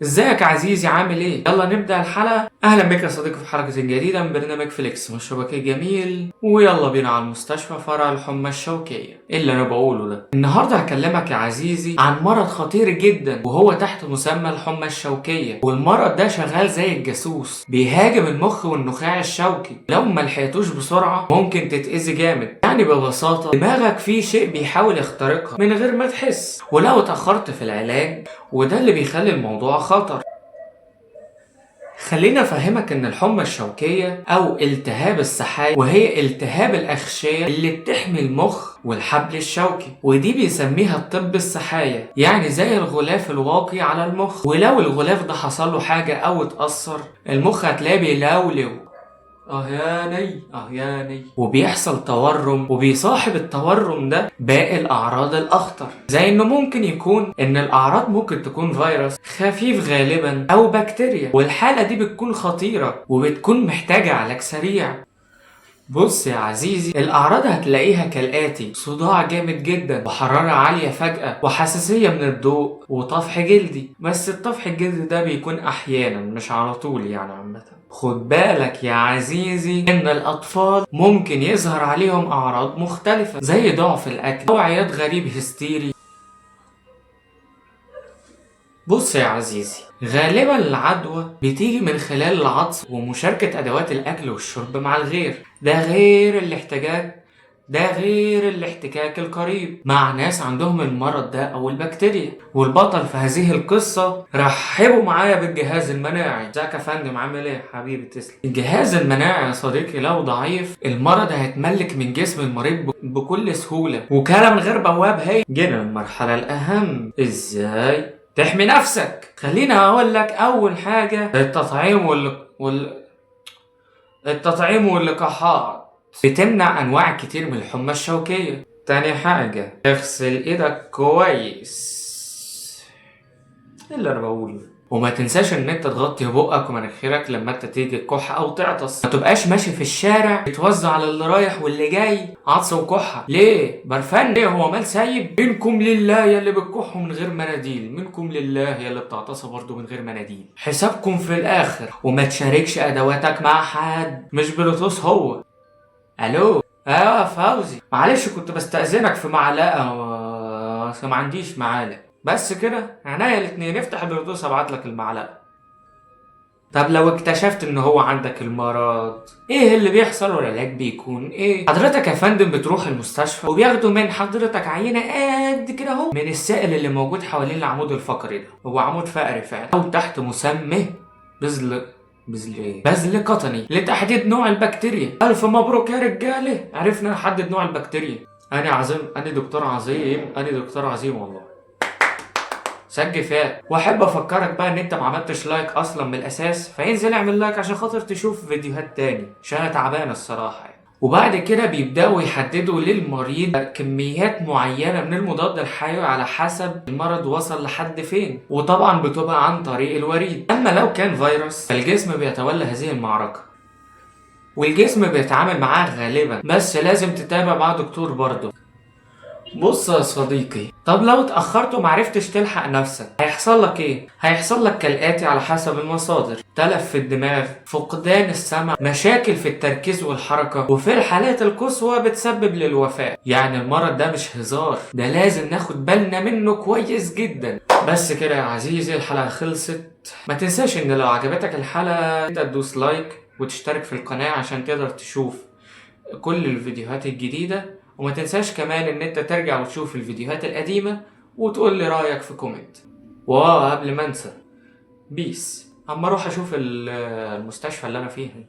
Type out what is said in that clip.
ازيك يا عزيزي، عامل ايه؟ يلا نبدأ الحلقة. اهلا بك يا صديقي في حلقة جديدة من برنامج فليكس مشروبك الجميل، ويلا بينا على المستشفى فرع الحمى الشوكية. ايه اللي انا بقوله ده؟ النهاردة هكلمك يا عزيزي عن مرض خطير جدا وهو تحت مسمى الحمى الشوكية. والمرض ده شغال زي الجاسوس، بيهاجم المخ والنخاع الشوكي. لو ما لحقتوش بسرعة ممكن تتأذي جامد. يعني ببساطة دماغك فيه شيء بيحاول يخترقها من غير ما تحس، ولو اتأخرت في العلاج وده اللي بيخلي الموضوع خطر. خلينا افهمك ان الحمى الشوكية او التهاب السحايا، وهي التهاب الاغشية اللي بتحمي المخ والحبل الشوكي، ودي بيسميها الطب السحايا، يعني زي الغلاف الواقي على المخ. ولو الغلاف ده حصل له حاجة او اتأثر، المخ هتلاقيه بيلولو، اهياني اهياني، وبيحصل تورم. وبيصاحب التورم ده باقي الاعراض الاخطر، زي انه ممكن يكون ان الاعراض ممكن تكون فيروس خفيف غالبا او بكتيريا، والحالة دي بتكون خطيرة وبتكون محتاجة علاج سريع. بص يا عزيزي، الأعراض هتلاقيها كالآتي: صداع جامد جدا، وحرارة عالية فجأة، وحساسية من الضوء، وطفح جلدي. بس الطفح الجلدي ده بيكون أحيانا مش على طول يعني عامة. خد بالك يا عزيزي إن الأطفال ممكن يظهر عليهم أعراض مختلفة زي ضعف الأكل أو عياط غريب هستيري. بص يا عزيزي، غالبا العدوى بتيجي من خلال العطس ومشاركة أدوات الأكل والشرب مع الغير، ده غير الاحتكاك القريب مع ناس عندهم المرض ده أو البكتيريا. والبطل في هذه القصة رحبوا معايا بالجهاز المناعي. ازيك يا فندم، عامل ايه حبيبي؟ تسلم. الجهاز المناعي يا صديقي لو ضعيف، المرض هيتملك من جسم المريض بكل سهولة، وكالة من غير بواب. هي جينا للمرحلة الأهم، ازاي تحمي نفسك. خلينا اقول لك اول حاجة، التطعيم واللقاحات بتمنع انواع كتير من الحمى الشوكية. تاني حاجة، اغسل ايدك كويس. ايه اللي انا بقوله؟ وما تنساش ان انت تغطي بقك ومناخيرك لما انت تيجي تكح او تعطس. ما تبقاش ماشي في الشارع بتوزع على اللي رايح واللي جاي عطس وكحه. ليه برفان؟ ليه هو مال سايب؟ منكم لله يا اللي بتكحوا من غير مناديل، منكم لله يا اللي بتعطسوا برضه من غير مناديل. حسابكم في الاخر. وما تشاركش ادواتك مع حد، مش بلوتوث هو. الو، ايوه يا فوزي، معلش كنت بستأذنك في معلقه، ما عنديش معالق. بس كده عينيا الاتنين، افتح البلوتوث ابعت لك المعلقه. طب لو اكتشفت ان هو عندك المرض، ايه اللي بيحصل والعلاج بيكون ايه؟ حضرتك يا فندم بتروح المستشفى وبياخدوا من حضرتك عينه قد كده اهو من السائل اللي موجود حوالين العمود الفقري ده، هو عمود فقري فعلا، او تحت مسمى بذل بذل ايه؟ بذل قطني لتحديد نوع البكتيريا. الف مبروك يا رجاله، عرفنا نحدد نوع البكتيريا. انا عظيم، انا دكتور عظيم، انا دكتور عظيم والله. سجل فيها. واحب افكرك بقى ان انت ما عملتش like اصلا من الاساس، فانزل اعمل like عشان خاطر تشوف فيديوهات تاني، عشان انا تعبان الصراحه يعني. وبعد كده بيبداوا يحددوا للمريض كميات معينه من المضاد الحيوي على حسب المرض وصل لحد فين، وطبعا بتبقى عن طريق الوريد. اما لو كان فيروس فالجسم بيتولى هذه المعركه، والجسم بيتعامل معاه غالبا، بس لازم تتابع مع دكتور برضه. بص يا صديقي، طب لو اتأخرت ومعرفتش تلحق نفسك هيحصل لك ايه؟ هيحصل لك كالآتي على حسب المصادر: تلف في الدماغ، فقدان السمع، مشاكل في التركيز والحركة، وفي الحالات القصوى بتسبب للوفاة. يعني المرض ده مش هزار، ده لازم ناخد بالنا منه كويس جدا. بس كده يا عزيزي الحلقة خلصت. ما تنساش ان لو عجبتك الحلقة انت تدوس like وتشترك في القناة عشان تقدر تشوف كل الفيديوهات الجديدة، وما تنساش كمان ان انت ترجع وتشوف الفيديوهات القديمة وتقول لي رأيك في comment. وقبل ما انسى، peace. اما اروح اشوف المستشفى اللي انا فيها.